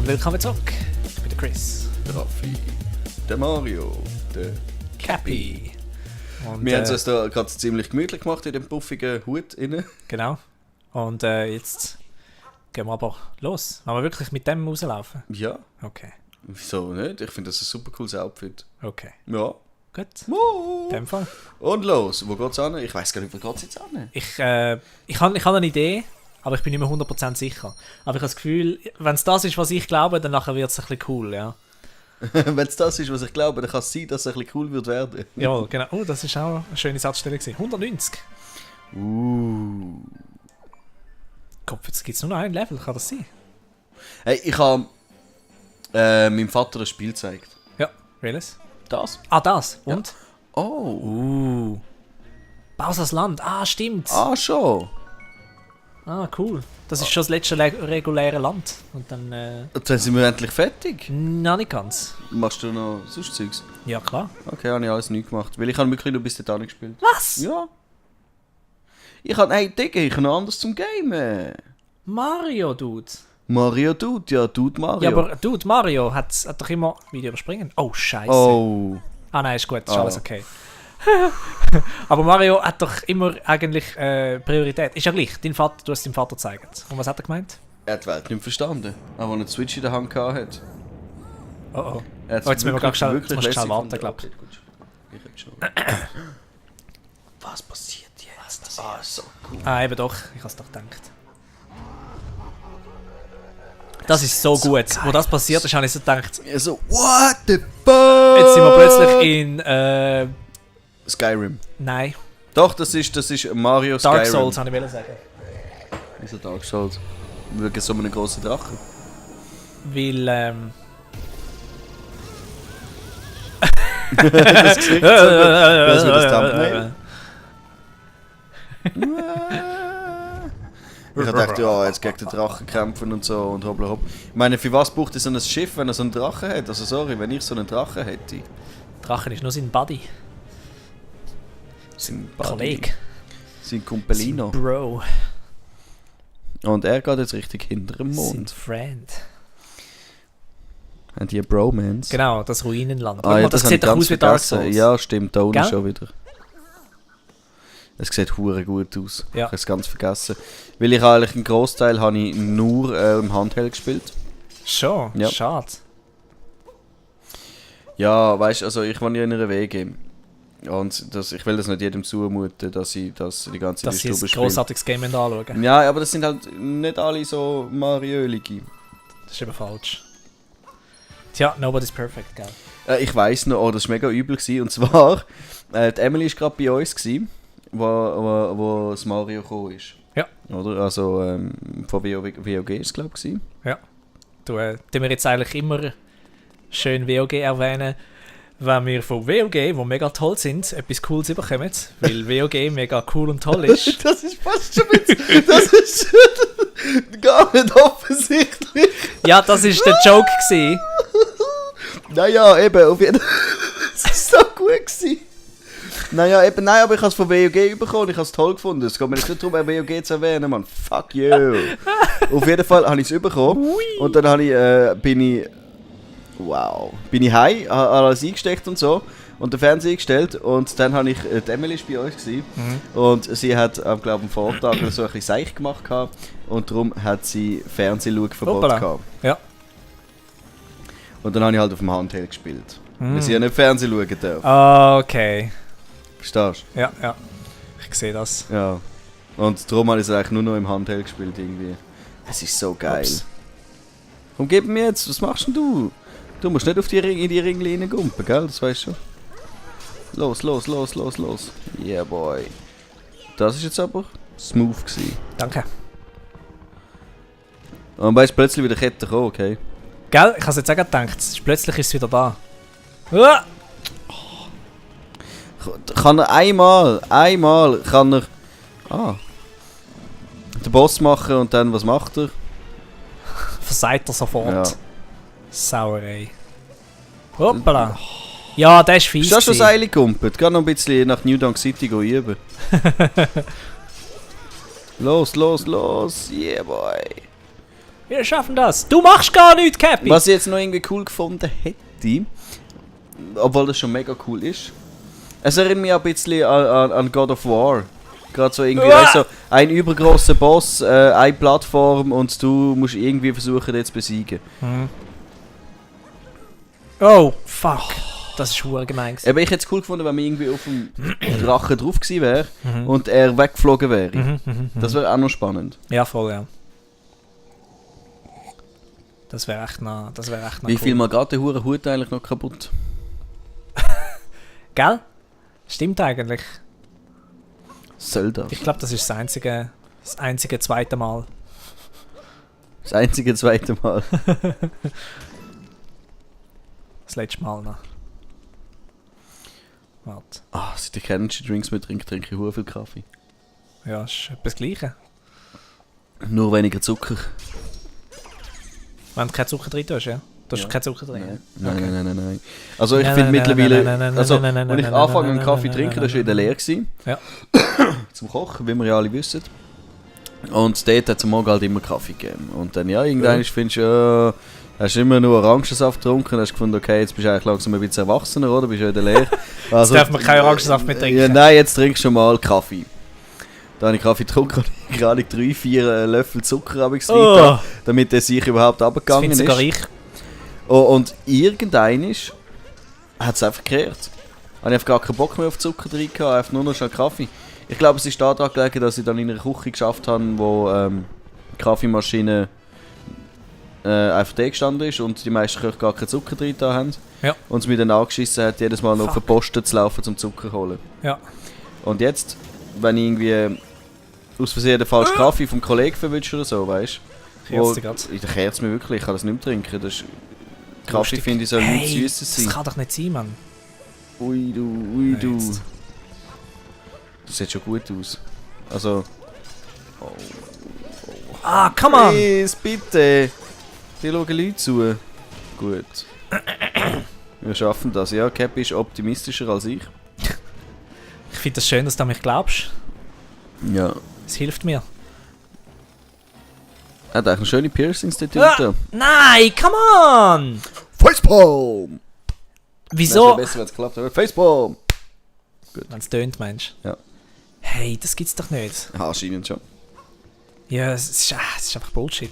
Willkommen zurück. Ich bin der Chris. Der Raffi, der Mario, der Cappy. Und, wir haben es uns da gerade ziemlich gemütlich gemacht in dem puffigen Hut innen. Genau. Und jetzt gehen wir aber los. Wollen wir wirklich mit dem rauslaufen? Ja. Okay. Wieso nicht? Ich finde das ein super cooles Outfit. Okay. Ja. Gut. Oh. In dem Fall. Und los, wo geht's an? Ich weiss gar nicht, wo geht's jetzt an? Ich habe eine Idee, aber ich bin nicht mehr 100% sicher. Aber ich habe das Gefühl, wenn es das ist, was ich glaube, dann nachher wird es ein bisschen cool, ja. Wenn es das ist, was ich glaube, dann kann es sein, dass es ein bisschen cool wird werden. Ja, genau. Oh, das ist auch eine schöne Satzstellung gewesen. 190. Kopf, jetzt gibt es nur noch ein Level, kann das sein? Hey, ich habe meinem Vater ein Spiel gezeigt. Ja, welches? Das? Ah, das. Und? Ja. Oh. Bowser's Land. Ah, stimmt. Ah, schon. Ah, cool. Das ist schon das letzte reguläre Land. Und dann, Und dann sind wir endlich fertig. noch nicht ganz. Machst du noch sonst Zeugs? Ja, klar. Okay, habe ich alles nicht gemacht. Weil ich habe wirklich nur bis dahin gespielt. Was? Ja. Ich habe noch anders zum Gamen. Mario, Dude. Mario tut, ja, tut Mario. Ja, aber Dude, Mario hat doch immer Video überspringen. Oh, scheiße. Oh. Ah nein, ist gut, ist alles okay. Aber Mario hat doch immer eigentlich Priorität. Ist ja gleich, du hast deinem Vater gezeigt. Und was hat er gemeint? Er hat die Welt nicht verstanden. Aber als er eine Switch in der Hand hatte. Oh oh. Er hat's Oh, jetzt müssen wir wirklich- schnell, wirklich jetzt musst du schnell lässig warten, gefunden. glaube Okay, gut. Ich hätte schon. Was passiert jetzt? Ah, so cool. Ah, eben doch, ich habe es doch gedacht. Das ist so gut. Wo das passiert ist, habe ich so gedacht, Ja, so, what the fuck? jetzt sind wir plötzlich in, Skyrim. nein, Doch, das ist Mario Dark Skyrim. Souls, habe ich sagen. Wieso Dark Souls? Wegen so einem grossen Drachen. Weil, Das Gesicht so gut. Das wird das Thumbnail. Ich hab gedacht, ja, jetzt gegen den Drachen kämpfen und so und hoppla hopp. Ich meine, für was braucht er so ein Schiff, wenn er so einen Drachen hat? Also sorry, wenn ich so einen Drachen hätte. Drachen ist nur sein Buddy, Sein Kollege, Sein Kumpelino. sein Bro, Und er geht jetzt richtig hinter dem sein Mond. Friend. Haben die Bromance? Genau, das Ruinenland. Guck Ah, mal, ja, das hab sieht ich doch ganz aus wie Dark vergessen. Souls. Ja, stimmt, da unten Gell? schon wieder. Es sieht hure gut aus. Ja. Ich habe es ganz vergessen. Weil ich eigentlich einen Großteil habe ich nur im Handheld gespielt. Schon? Ja. Schade. Ja, weißt du, also ich wohne ja in einer WG. Und ich will das nicht jedem zumuten, dass ich das die ganze Zeit Dass sie in ein der Stube grossartiges Game anschauen. spiele. Ja, aber das sind halt nicht alle so Mario-Ligi. Das ist eben falsch. Tja, nobody's perfect, gell? Ich weiss noch, das war mega übel gewesen. Und zwar, die Emily war gerade bei uns gewesen, wo das Mario gekommen ist. Ja. Oder? Also von WOG ist es, glaube ich. Ja. Du, tun wir jetzt eigentlich immer schön WOG erwähnen, wenn wir von WOG, wo mega toll sind, etwas Cooles bekommen, weil WOG mega cool und toll ist. Das ist fast schon das ist gar nicht offensichtlich. Ja, das ist der Joke gewesen. Naja, eben, auf jeden Fall. Das war so gut gewesen. Naja, eben, nein, aber ich habe es von WOG bekommen, ich habe es toll gefunden. Es geht mir jetzt nicht darum, WOG zu erwähnen, Mann. Fuck you. Auf jeden Fall habe ich es bekommen. Und dann bin ich heim, habe alles eingesteckt und so. Und den Fernseher eingestellt. Und dann habe ich, die Emily war bei uns gewesen, und sie hat, glaube am Vortag so ein bisschen Seich gemacht gehabt. Und darum hat sie Fernsehschauverbot Hoppala. gehabt. Ja. Und dann habe ich halt auf dem Handheld gespielt. Weil sie ja nicht Fernsehen schauen dürfen. Okay. Verstehst Ja, ja. Ich sehe das. du? Ja. Und darum habe ich es eigentlich nur noch im Handheld gespielt irgendwie. Es ist so geil. Ups. Komm, gib mir jetzt, was machst denn du? Du musst nicht auf in die Ringle reingumpen, gell? Das weißt du schon. Los. Yeah, boy. Das ist jetzt aber smooth gewesen. Danke. Und weißt plötzlich wieder Kette gekommen, okay? Gell? Ich habe es jetzt auch gedacht. Plötzlich ist es wieder da. Uah! Kann er einmal kann er den Boss machen und dann was macht er? Versagt er sofort. Ja. Sauerei. Hoppala. Ja, der ist fies. Bist du schon gewesen. Seile gekumpelt? Geh noch ein bisschen nach New Donk City üben. Los, yeah boy. Wir schaffen das. Du machst gar nichts, Cappy. Was ich jetzt noch irgendwie cool gefunden hätte, obwohl das schon mega cool ist, es erinnert mich ein bisschen an God of War. Gerade so irgendwie, weißt du, so ein übergrosser Boss, eine Plattform und du musst irgendwie versuchen, den zu besiegen. Oh, fuck. Das ist verdammt gemein gewesen. Aber ich hätte es cool gefunden, wenn man irgendwie auf dem Drachen drauf gewesen wäre und er weggeflogen wäre. Das wäre auch noch spannend. Ja, voll, ja. Das wäre echt noch Wie viel mal geht der hure Hut eigentlich noch kaputt? Gell? Stimmt eigentlich. Soll das? Ich glaube, das ist das einzige zweite Mal. Das einzige zweite Mal. Das letzte Mal noch. Warte. Seit ich Energy Drinks mehr trinke ich hure viel Kaffee. Ja, ist etwas Gleiches. Nur weniger Zucker. Wenn du keinen Zucker drin tust, ja? Du hast keinen Zucker drin? Nein. Also ich Nein, finde nein, mittlerweile, nein, also nein, nein, als ich nein, anfange nein, einen Kaffee nein, zu trinken, nein, das war wieder leer gewesen. Ja. Zum Kochen, wie wir ja alle wissen. Und dort hat es am Morgen halt immer Kaffee gegeben. Und dann ja, irgendwann findest du, ja, hast du immer nur Orangensaft getrunken, hast gefunden, okay, jetzt bist du eigentlich langsam ein bisschen erwachsener, oder? Bist du wieder leer. Also, Jetzt darf man keinen Orangensaft mehr trinken. Ja, nein, jetzt trinkst du schon mal Kaffee. Da habe ich Kaffee getrunken und gerade 3-4 Löffel Zucker habe ich rein, damit der sich überhaupt abgegangen ist. Sogar ich. Oh, und irgendein hat es einfach gekehrt. Habe ich einfach gar keinen Bock mehr auf Zucker drin gehabt, einfach nur noch schnell Kaffee. Ich glaube, es ist daran gelegen, dass ich dann in einer Küche geschafft habe, wo die Kaffeemaschine einfach da gestanden ist und die meisten Köche gar keinen Zucker drin haben. Ja. Und es mir dann angeschissen hat, jedes Mal noch auf den Posten zu laufen, zum Zucker zu holen. Ja. Und jetzt, wenn ich irgendwie aus Versehen den falschen Kaffee vom Kollegen verwünsche oder so, weißt du? Ich kerze mir wirklich, ich kann das nicht mehr trinken. Das ist, Kaffee finde ich soll nichts Süßes sein. Das kann doch nicht sein, Mann. Ui du. Jetzt. Das sieht schon gut aus. Also... Ah, come on! Please, bitte! Die schauen Leute zu. Gut. Wir schaffen das. Ja, Cappy ist optimistischer als ich. Ich finde das schön, dass du an mich glaubst. Ja. Es hilft mir. Er hat eigentlich eine schöne Piercings dort hinten. Nein, come on! Facepalm! Wieso? Das wäre besser, wenn es geklappt hätte. Facepalm! Wenn es tönt, meinst du? Ja. Hey, das gibt's doch nicht. Anscheinend schon. Ja, es ist einfach Bullshit.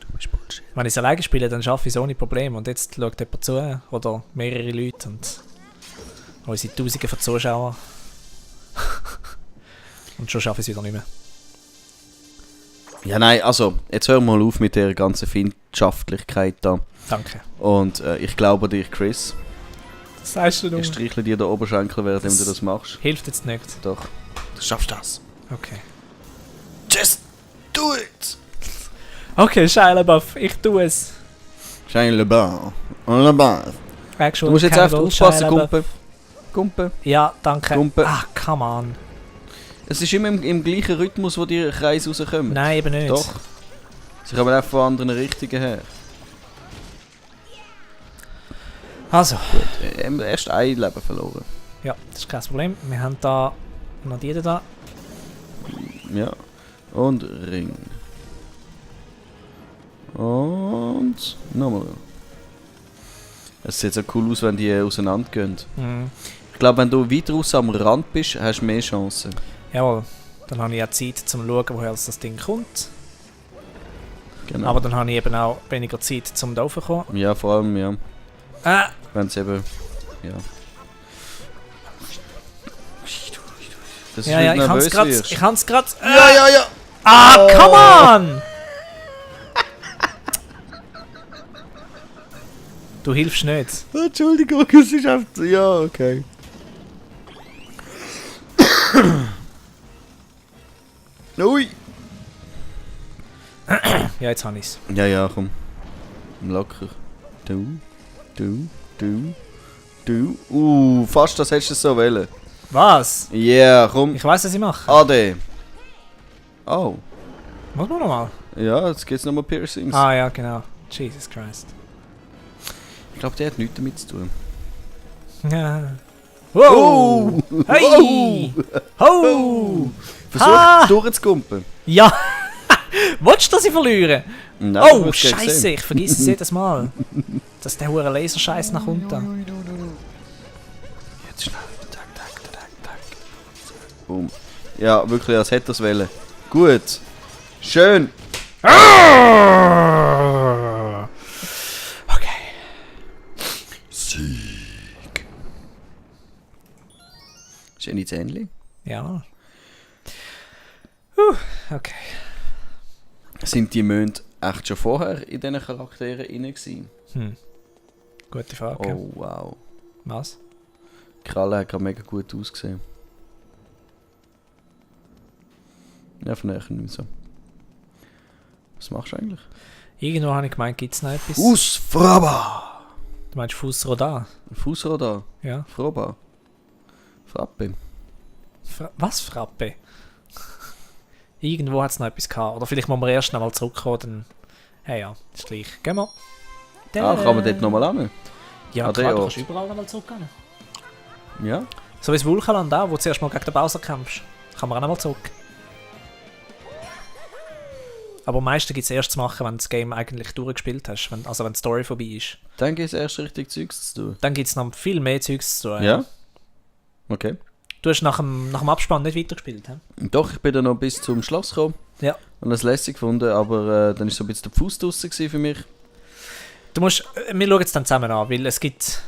Du bist Bullshit. Wenn ich es alleine spiele, dann schaffe ich es ohne Probleme. Und jetzt schaut jemand zu, oder mehrere Leute und unsere Tausende von Zuschauern. Und schon schaffe ich es wieder nicht mehr. Ja, nein, also, jetzt hören wir mal auf mit der ganzen Findschaftlichkeit da. Danke. Und ich glaube dir, Chris. Das sagst du nur. Ich streichle dir den Oberschenkel, während du das machst. Hilft jetzt nicht. Doch. Du schaffst das. Okay. Just do it! Okay, Shia LaBeouf, ich tue es. Shia LaBeouf. LaBeouf. Actual Du musst jetzt Cannibal, einfach aufpassen, Shia LaBeouf. Gumpe. Ja, danke. Gumpe. Ah, come on. Es ist immer im gleichen Rhythmus, wo die Kreise rauskommen. Nein, eben nicht. Doch. Sie kommen einfach von anderen Richtungen her. Also. Gut, erst ein Leben verloren. Ja, das ist kein Problem. Wir haben da noch die da. Ja. Und Ring. Und nochmal. Es sieht so cool aus, wenn die auseinandergehen. Mhm. Ich glaube, wenn du weiter raus am Rand bist, hast du mehr Chancen. Jawohl. Dann habe ich auch Zeit, zum zu schauen, woher das Ding kommt. Genau. Aber dann habe ich eben auch weniger Zeit, zum da raufzukommen. Ja, vor allem, ja. Wenn es eben... Ja. Das ist, Ja, wenn du nervös wirst. ich hab's grad. Ja. Ah, come on! Du hilfst nicht. Entschuldigung, es ist einfach... Ja, okay. Ui! Ja, jetzt habe ich's. Ja, komm. Locker. Du. Fast das hättest du so wollen. Was? Ja, yeah, komm. Ich weiss, was ich mache. Ade. Oh. Muss man nochmal? Ja, jetzt geht's nochmal Piercings. Ah ja, genau. Jesus Christ. Ich glaube, der hat nichts damit zu tun. Ja. Wow! Hey! Ho! Versuch durchzukumpen. Ja! Willst du, dass ich verliere? Nein, Oh, Scheiße, ich vergesse es jedes Mal. Dass der hure Laserscheiß nach unten. Jetzt schnell. Tack, tack, tack, tack. Boom. Ja, wirklich, als hätte er es wollen. Gut. Schön. Okay. Sieg. Schöne Zähnchen. Ja. Okay. Sind die Monate echt schon vorher in diesen Charakteren drin gewesen? Gute Frage. Oh, wow. Was? Kralle hat gerade mega gut ausgesehen. Ja, von nachher nicht so. Was machst du eigentlich? Irgendwo habe ich gemeint, gibt es noch etwas. Fußfraba! Du meinst Fußrodar? Fußradar? Ja. Froba? Frappe? Was, Frappe? Irgendwo hat es noch etwas gehabt. Oder vielleicht muss man erst noch mal zurückkommen, dann... Hey, ja, ist gleich. Gehen wir. Ah, kann man dort nochmal hin? Ja, klar, du kannst überall noch mal zurückgehen. Ja. So wie das Vulkanland auch, wo du zuerst mal gegen den Bowser kämpfst. Kann man auch noch mal zurück. Aber am meisten gibt es erst zu machen, wenn du das Game eigentlich durchgespielt hast. Also wenn die Story vorbei ist. Dann gibt es erst richtig Zeugs zu tun. Dann gibt es noch viel mehr Zeugs zu tun. Ja? Okay. Du hast nach dem Abspann nicht weitergespielt, hä? Doch, ich bin dann noch bis zum Schloss gekommen. Ja. Und das lässig gefunden, aber dann war so ein bisschen der Fuß draussen für mich. Du musst... wir schauen es dann zusammen an, weil es gibt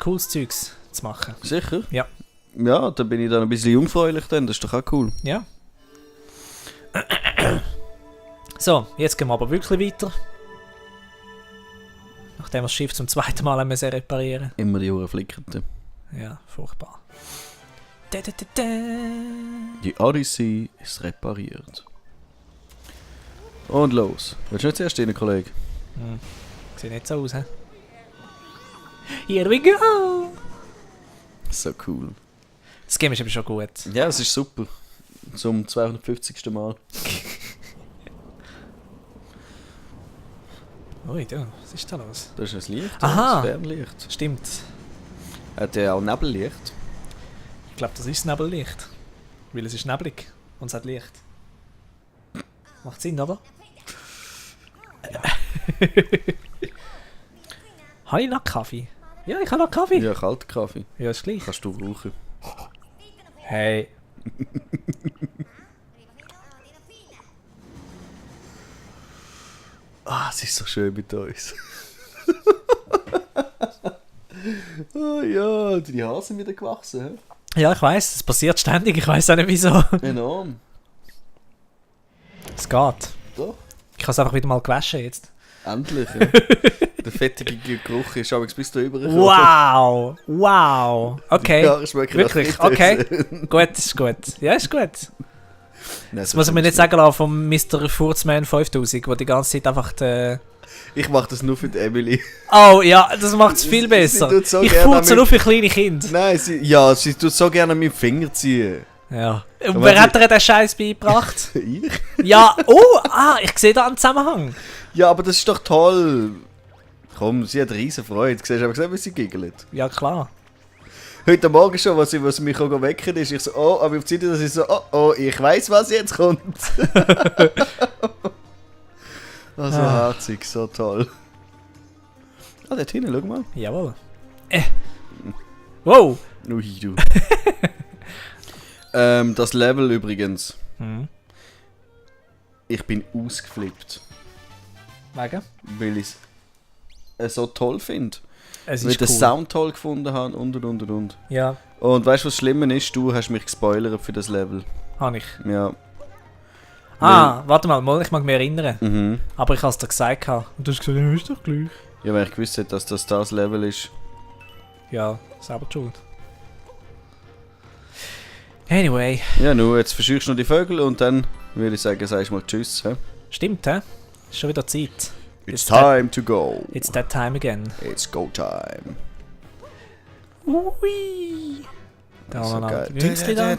cooles Zeugs zu machen. Sicher? Ja. Ja, dann bin ich dann ein bisschen jungfräulich dann, das ist doch auch cool. Ja. So, jetzt gehen wir aber wirklich weiter. Nachdem wir das Schiff zum zweiten Mal haben müssen reparieren. Immer die Uhren flickerten. Ja, furchtbar. Da, da, da, da. Die Odyssey ist repariert. Und los. Willst du nicht zuerst rein, Kollege? Sieht nicht so aus, hä? Here we go! So cool. Das Game ist aber schon gut. Ja, es ist super. Zum 250. Mal. Ui, du, was ist da los? Das ist ein Licht. Aha. Das Fernlicht. Stimmt. Hat ja auch Nebellicht. Ich glaube, das ist das Nebellicht. Weil es ist neblig und es hat Licht. Macht Sinn, oder? Habe ich noch Kaffee? Ja, ich habe noch Kaffee. Ja, kalter Kaffee. Ja, ist gleich. Kannst du brauchen. Hey. Ah, es ist so schön mit uns. Oh ja, die Haare sind wieder gewachsen. Ja, ich weiß, es passiert ständig. Ich weiß auch nicht wieso. Enorm. Es geht. Doch. Ich habe es einfach wieder mal gewaschen jetzt. Endlich. Ja. Der fettige Geruch ist aber bis da übergekommen. Wow! Wow! Okay. Die Haare schmecken nach Wirklich? Fritteuse. Okay. Gut, ist gut. Ja, ist gut. Nein, Das muss ich mir nicht sagen lassen vom Mr. Furzman 5000, der die ganze Zeit einfach die... Ich mache das nur für die Emily. Oh ja, das macht es viel Sie besser. tut so Ich gerne furze nur für kleine Kinder. Nein, sie tut so gerne an meinen Finger ziehen. Ja. Und wer hat dir den Scheiß beigebracht? Ich? Ja, ich sehe da einen Zusammenhang. Ja, aber das ist doch toll. Komm, sie hat riesen Freude. Siehst du, aber gesehen, wie sie giggelt. Ja, klar. Heute Morgen schon, was mich auch wecken ist, ich so, oh, aber auf die Seite, dass ich so, oh, ich weiss, was jetzt kommt. Also herzig, so toll. Ah, dort hinten, schau mal. Jawohl. Wow. Ui, du. Das Level übrigens. Ich bin ausgeflippt, Wegen? weil ich es so toll finde. Es Weil ich ist den cool. Sound toll gefunden habe und. Ja, Und weißt du, was Schlimmer ist? Du hast mich gespoilert für das Level. habe ich. Ja. Warte mal, ich mag mich erinnern. Mhm. Aber ich habe es dir gesagt. Und du hast gesagt, ja, ist doch gleich. Ja, wenn ich gewusst hätte, dass das Level ist. Ja, selber die schuld. Anyway, Ja, nun, jetzt verscheuchst du noch die Vögel und dann würde ich sagen, sagst du mal Tschüss. He? stimmt, hä? Ist schon wieder Zeit. It's time to go. It's that time again. It's go time. Ui. Da haben wir noch geil. die Hühnchen da.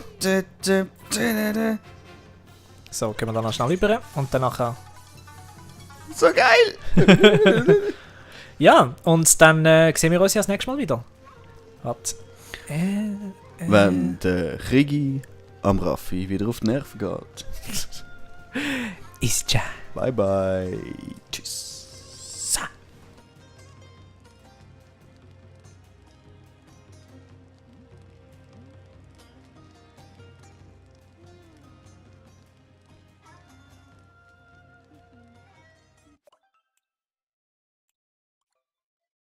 So, gehen wir dann noch schnell rüber und dann nachher... So geil! Ja, und dann sehen wir uns ja das nächste Mal wieder. Warte. Wenn der Krigi am Raffi wieder auf die Nerven geht. Ist ja. Bye bye. Tschüss.